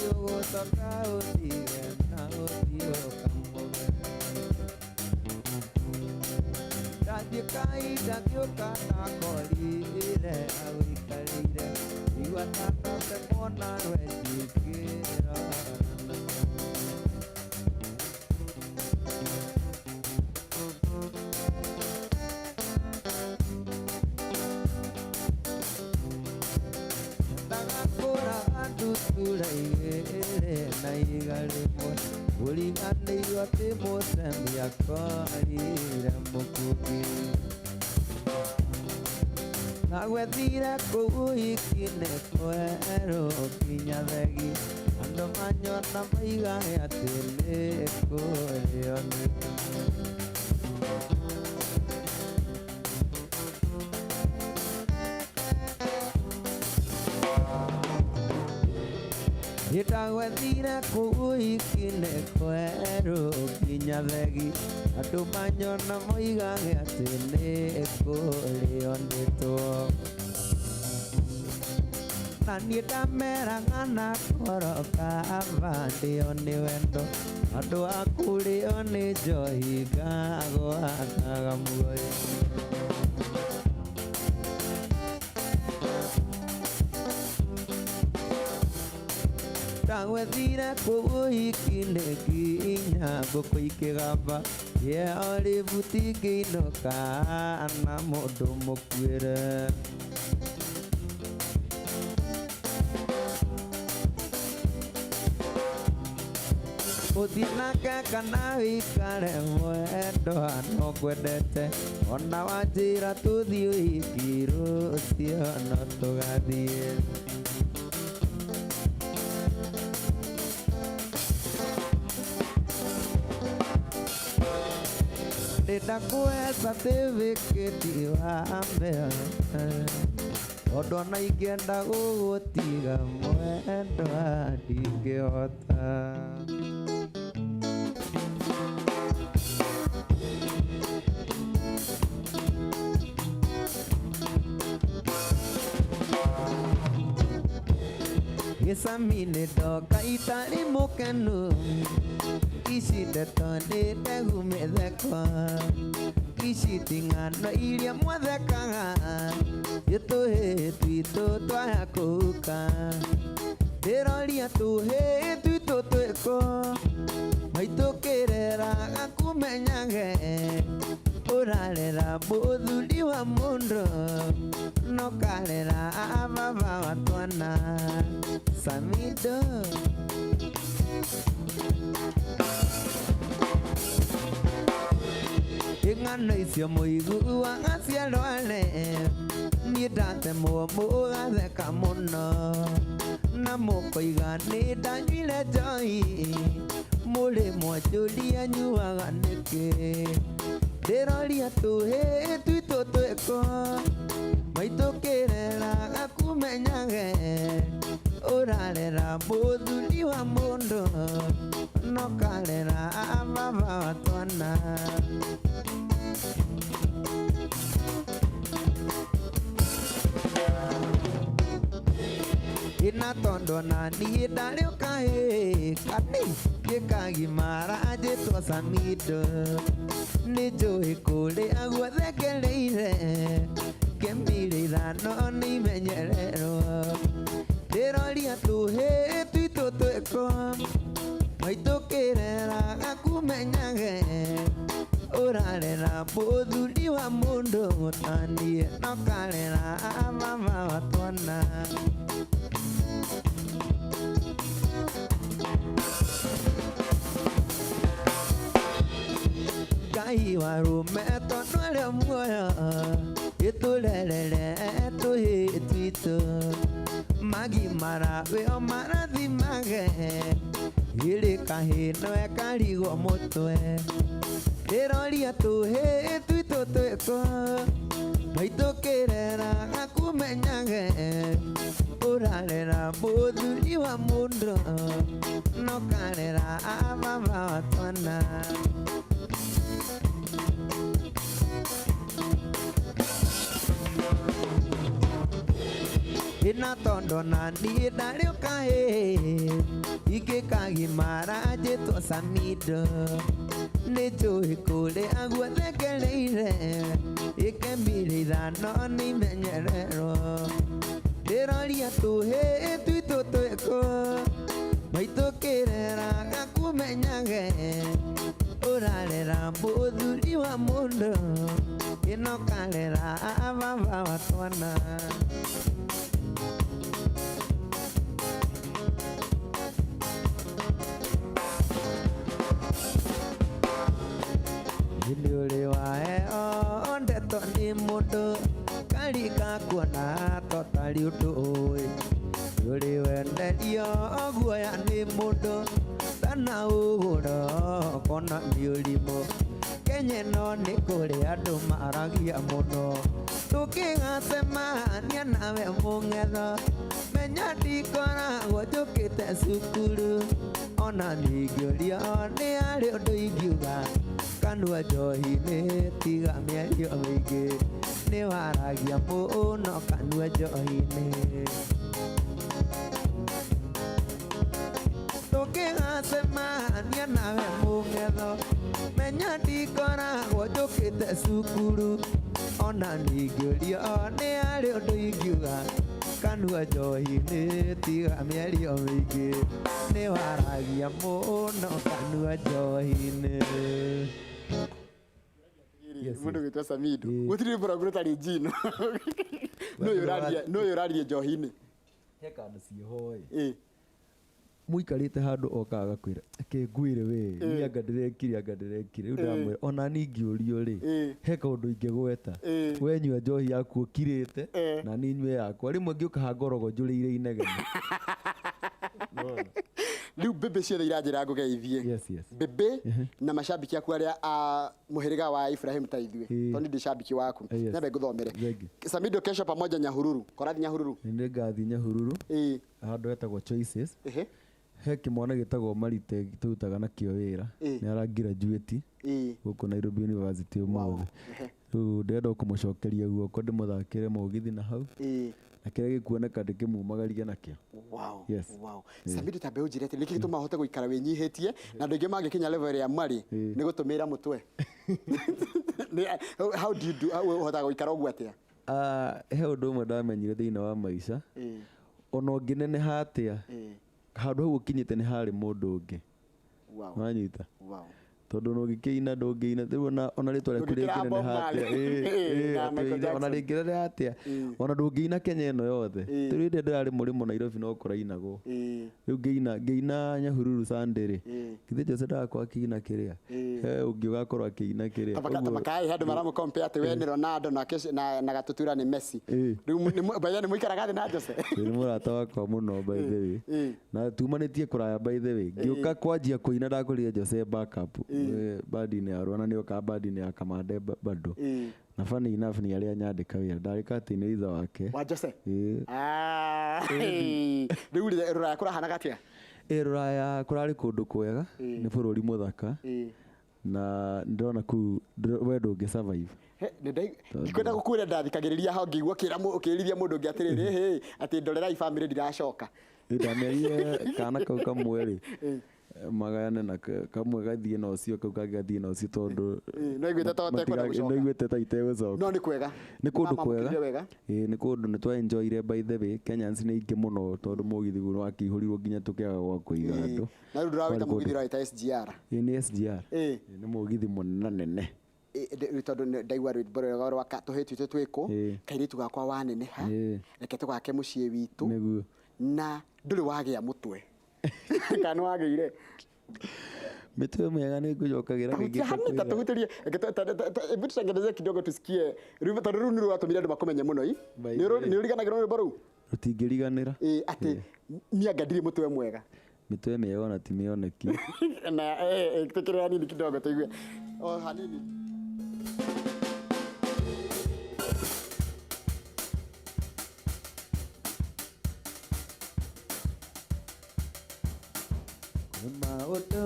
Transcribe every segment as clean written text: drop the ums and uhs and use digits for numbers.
Ũgũcoka ũtige na ũthiĩ ũkamũgere. Ndathiĩ kahinda ngĩũka ndakorire agũikarĩire, igua ta ndatemwo na rwenji ngĩrora. Endaga kũraga ndutura igĩrĩ na ihiga rĩmwe, ũriganĩirwo atĩ mũtemi akorire mũkũngi. Ndagwethire kũu ũhiki-inĩ kwerũ nginya thegi, andũ manyona moigage atĩ nĩ kũrĩo nĩ. Ndagwethire kũu ũhiki-inĩ kwerũ nginya thegi, andũ manyona moigage atĩ nĩ kũrĩo ndĩtwo. Na niĩ ndameraga na ngoro kaba ndĩo nĩ wendo, andũ a kũrĩo nĩ njohi ngagwataga muoyo. Ndagwethire kũu ũhiki-inĩ nginya ngũkũ ikĩgamba, kĩeo rĩbuti ngĩinũka na mũndũ mũkuĩre. Ũthiĩ nake kana wĩikare mwendwa no ngwendete, ona wanjĩra tũthiĩ ũhiki rũciũ no tũgathiĩ. Ndĩndakũhe certificate wa mbere, tondũ ona ingĩenda gũgũtiga mwendwa ndingĩhota. Gĩcami-inĩ ndoka itarĩ mũkenu, ici ndeto nĩ ndegu mĩtheko, ici ti ng'ano iria mwathekaga, nĩ tũhĩĩ twitũ twaya kũhuka, ndĩroria tũhĩĩ twitũ twĩkũ, maitũ kĩrera gakũmenyage, ũrarera mũthuri wa mũndũ, no karera baba wa twana. Samido. Ng'ano icio mũiguaga ciarware, niĩ ndatemwo mũgatheka mũno, na mũkoiga nĩ ndanyuire njohi, mũrĩ mwanjũria nyuaga nĩkĩ. Ndĩroria tũhĩĩ twitũ twĩkũ, maitũ kĩrera gakũmenyage, ũrarera mũthuri wa mũndũ, no karera baba wa twana. Ĩna tondũ na niĩ ndarĩ o kahĩĩ kani gĩkagimara njĩtwo Samido, nĩ njũĩ kũrĩa guothe ngereire, ngĩmire ithano nĩ imenyererwo. Ndĩroria tũhĩĩ twitũ twĩkũ, maitũ kĩrera gakũmenyage, ũrarera mũthuri wa mũndũ taniĩ no karera baba wa twana. Ngai wa rũme tondũ arĩ muoyo, ĩtũrerere tũhĩĩ twitũ, magimara wĩo marathimage, ĩrĩ kahĩĩ noe karigwo mũtwe. Ndĩroria tũhĩĩ twitũ twĩkũ, maitũ kĩrera gakũmenyage, ũrarera mũthuri wa mũndũ, no karera baba wa twana. Ĩna tondũ na niĩ ndarĩ o kahĩĩ Ndagimara njĩtwo Samido, nĩ njũĩ kũrĩa guothe ngereire, ikemiri ithano nĩimenyererwo. Ndĩroria tũhĩĩ twitũ twĩkũ, maitũ kĩrera gakũmenyage, ũrarera mũthuri wa mũndũ, ĩno karera baba wa twana. Nĩ ũrĩ waheo ndeto nĩ mũndũ, karika kuona totarĩ ũndũ ũĩ. Nĩ ũrĩ wenderio guoya nĩ mũndũ, tana ũgũro kona nĩ ũrimũ. Kenya ĩno nĩ kũrĩ andũ maragia mũno, tũkĩgacemania nawe mũng'etho, menya ndikoragwo njũkĩte cukuru. Ona ningĩũrio nĩ harĩ ũndũ ingiuga, kanua njohi-inĩ tiga mĩario mĩingĩ, nĩ waragia mũno kanua njohi-inĩ. Tũkĩgacemania nawe mũng'etho, menya ndikoragwo njũkĩte cukuru. Ona ningĩũrio nĩ harĩ ũndũ ingiuga, kanua njohi-inĩ tiga mĩario mĩingĩ, nĩ waragia mũno kanua njohi-inĩ. Yes, Mundu gwitwo Samido. Ĩĩ. Gutiri rwimbo rwaku rutari njino. No yuraria, no yuraria njohi-inĩ. He kandũ ciĩho ĩ. Ĩĩ. Mũikarĩte handũ okaga agakwĩra ke ngwĩre we niĩ anga ndĩrekire anga ndĩrekire rĩu ndamwĩra ona niĩ ingĩũrio rĩ, he kaũndũ ingĩgweta. We nyua njohi yaku ũkirĩte, na niĩ nyue yakwa, rĩmwe ngĩũka hangorogo njũrĩire inegene. Rĩu mbĩmbĩ ciothe iranjĩra ngũgeithie. Yes, yes. Mbĩmbĩ na macambiki aku arĩa a mũhĩrĩga wa Ibrahim ta ithuĩ. Tondũ nĩ ndĩ cambiki waku. Yes. Nyambe ngũthomere. Thengiũ. Samido kesho pamoja Nyahururu. Korathi Nyahururu. Nĩ ngathiĩ Nyahururu, handũ hetagwo Choices. He kĩmwana gĩtagwo Marite tũrutaga nakĩo wĩra, nĩ ara graduate gũkũ Nairobi University ũmũthĩ. Rĩu ndĩrenda kũmũcokeria guoko ndĩmũthakĩre mũgithi na hau, na kĩrĩa gĩkuoneka ndĩkĩmumagarie nakĩo. Wow. Yes. Wow. Samido, ta mbeũ njĩre atĩ nĩkĩ gĩtũmaga ũhote gũikara wĩnyihĩtie na andũ aingĩ mangĩkinya level ĩrĩa marĩ nĩ gũtũmĩra mũtwe. How do you do, how ũhotaga gũikara ũguo atĩa? Ah, he ũndũ ũmwe ndamenyire thĩinĩ wa maica, ona ũngĩneneha atĩa, handũ hau ũkinyĩte nĩ harĩ mũndũ ũngĩ. Wanyita? Tondũ ona ũngĩkĩina ndũngĩina rĩu ona rĩtwa rĩaku Ndũngĩkĩra Bob rĩngĩneneha atĩa, Marley. Na atĩ Michael ũine, ona Jackson. rĩngĩneneha atĩa, ona ndũngĩina Kenya ĩno yothe. Rĩu hĩndĩ ĩrĩa ndĩrarĩ mũrĩmo Nairobi no kũrainagwo. Rĩu ngĩina Nyahururu Sunday rĩ, githĩ Jose ndagakorwo akĩina kĩrĩa, he ũngĩ ũgakorwo akĩina kĩrĩa. Tamakaĩ handũ maramũkompea atĩ we nĩ Ronaldo nake na Gatutura nĩ Messi. Rĩu by the way, nĩ mũikaraga thĩ na Jose? Nĩ mũrata wakwa mũno by the way. Na tumanĩtie kũraya by the way. Ngĩũka kwanjia kũina ndakorire Jose backup bandi-inĩ ya Rwana, nĩoka bandi-inĩ ya Kamande bado. Na funny enough nĩ arĩa nyandĩka wĩra, ndarĩ katĩ ithe wake. Wa Jose? Ĩĩ. Ah, rĩu rĩ, rũraya kũrahanaga atĩa? Ĩ rũraya kũrarĩ kũndũ kwega, nĩ bũrũri mũthaka, na ndĩrona kũu we ndũngĩ survive. He, ndikwenda gũkwĩra ndathikagĩrĩria hau ngĩigua ũkĩrithia mũndũ ũngĩ atĩrĩrĩ, hĩ, atĩ ndorerai bamĩrĩ ndiracoka. Ĩ, ndamerire kana kau kamwe rĩ, magayane na kamwe gathiĩ na ũcio, kau kangĩ gathiĩ na ũcio tondũ No iguĩte ta ũtekwenda gũcoka. No iguĩte ta itegũcoka. No nĩ kwega. Nĩ kũndũ Mama kwega. mũkĩrire wega. Ĩ, nĩ kũndũ nĩ twa enjoyire by the way. Kenyans nĩ aingĩ mũno tondũ mũgithi guo wakĩihũrirwo nginya tũkĩaga gwa kũiga andũ. Na rĩu ndũrawĩta Kwarĩ mũgithi, kũndũ- ũrawĩta SGR. Ĩ, nĩ SGR. Ĩ. Ĩ, nĩ mũgithi mũnene. Rĩu tondũ ndaigua rwĩmbo rwega rwa tũhĩĩ twitũ twĩkũ, kairĩtu gakwa waneneha, reke tũgake mũciĩ witũ. Nĩguo. Na ndũrĩ wagĩa mũtwe. Kana nĩ wagĩire? Mĩtwe mĩega nĩ ngũcokagĩra kaingĩ Tahutia hanini, ta ta tuhutirie. Reke hebu tutengeneze kidogo tusikie. Rwĩmbo tondũ rũu nĩ rwatũmire andũ makũmenye mũno i. By Nĩ the way. nĩ ũriganagĩrwo nĩ rwĩmbo rũu? Rũtingĩriganĩra. Ĩ, atĩ niĩ anga ndirĩ mũtwe mwega. Mĩtwe mĩega ona ti mĩoneki. Na tũkĩre hanini kidogo tũigue. O hanini. Maũndũ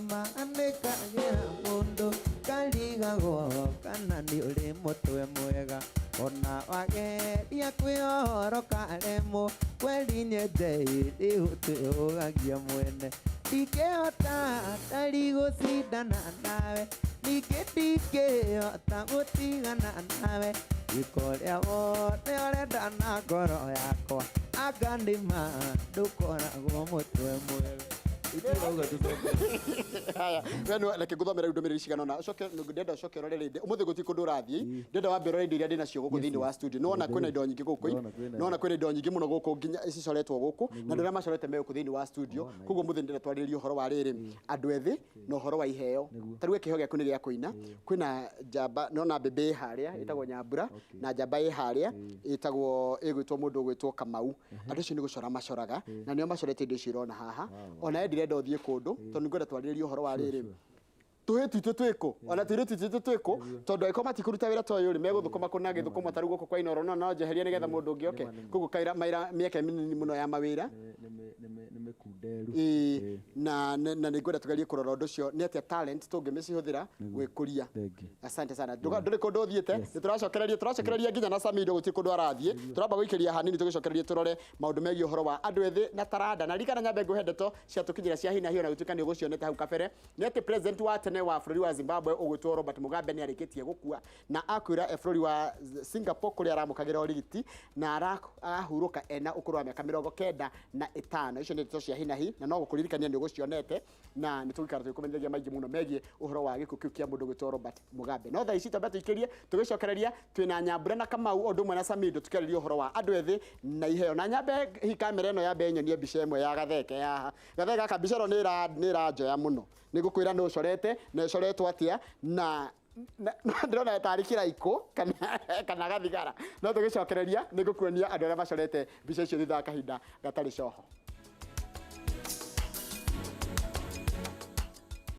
manĩkagĩra mũndũ karigagwo kana nĩ ũrĩ mũtwe mwega, ona wageria kwĩhoro karemwo kweri nyende ĩrĩ ũtwĩũgagia mwene. Ndingĩhota ndari gũcindana nawe, ningĩ ndingĩhota gũtigana nawe. Gwĩka ũrĩa wothe ũrenda na ngoro yakwa, anga nĩ ma ndũkoragwo mũtwe mwega. Itũrauga tũcoke. Haya, we nĩ reke nguthomere rĩu ndũmĩrĩri cigana ũna, ũcoke ndĩrenda ũcoke ũrore rĩndĩ ũmũthĩ gũtirĩ kũndũ ũrathiĩ. Ndĩrenda wambe ũrore indo iria ndĩnacio gũkũ thĩinĩ wa studio. Nĩwona kwĩna indo nyingĩ gũkũ? Ndĩrona kwĩna. Nĩwona kwĩna indo nyingĩ mũno gũkũ, nginya cicoretwo gũkũ na andũ arĩa macorete me gũkũ thĩinĩ wa studio. Koguo ũmũthĩ ndĩrenda twarĩrĩrie ũhoro wa rĩrĩ, andũ ethĩ na ũhoro wa iheo. Ta rĩu we kĩheo gĩaku nĩ gĩa kũina. Kwĩna njamba, nĩwona mbĩmbĩ ĩ harĩa ĩtagwo Nyambura, na njamba ĩ harĩa ĩtagwo, ĩgwĩtwo mũndũ ũgwĩtwo Kamau. Andũ acio nĩ gũcora macoraga, na nĩo macorete indo icio irona haha. Ona we ndirenda ũthiĩ kũndũ tondũ nĩngwenda twarĩrĩrie ũhoro wa rĩrĩ, tũhĩ twitũ twĩkũ, ona tũirĩtu twitũ twĩkũ, tondũ angĩkorwo matikũruta wĩra ta ũyũ rĩ, megũthũkũma kũ na gĩthũkũma ta rĩu gũkũ kwa Inooro no njeherie nĩgetha mũndũ ũngĩ oke. Koguo kaira maira mĩeke mĩnini mũno ya mawĩra. Nĩ mĩkunderu. Ĩĩ, na nĩngwenda tũgerie kũrora ũndũ ũcio, nĩ atĩa talent tũngĩmĩcihũthĩra gwĩkũria. Thank you. Asante sana. Ndũrĩ kũndũ ũthiĩte, nĩ tũracokereria nginya na Samido, gũtirĩ kũndũ arathiĩ. Tũramba gũikĩria hanini tũgĩcokererie tũrore maũndũ megiĩ ũhoro wa andũ ethĩ na taranda. Na ririkana nyambe ngũhe ndeto ciatũkinyĩra cia hi na hi, ona gũtuĩka nĩ ũgũcionete hau kabere. Nĩ atĩ president wa tene wa bũrũri wa Zimbabwe ũgwĩtwo Robert Mugabe nĩ arĩkĩtie gũkua, na akuĩra e bũrũri wa Singapore kũrĩa aramũkagĩra ũrigiti, na arahurũka ena ũkũrũ wa mĩaka 95. Icio nĩ ndeto cia hi na hi, na no gũkũririkania nĩ ũgũcionete, na nĩ tũgũikara tũgĩkũmenyithagia maingĩ mũno megiĩ ũhoro wa gĩkuũ kĩu kĩa mũndũ ũgwĩtwo Robert Mugabe. No thaa ici twambe tũikĩrie tũgĩcokereria twĩna Nyambura na Kamau o ũndũ ũmwe na Samido, tũkĩarĩria ũhoro wa andũ ethĩ na iheo. Na nyambe hi kamera ĩno yambe ĩnyonie mbica ĩmwe ya Gatheke haha. Gatheke gaka, mbica ĩno nĩ ĩranjoya mũno. Nĩ ngũkwĩra nũ ũcorete na ĩcoretwo atĩa, na ndĩrona tarĩ kĩraikũ kana gathigara. No tũgĩcokereria nĩ ngũkuonia andũ arĩa macorete mbica icio thutha wa kahinda gatarĩ coho.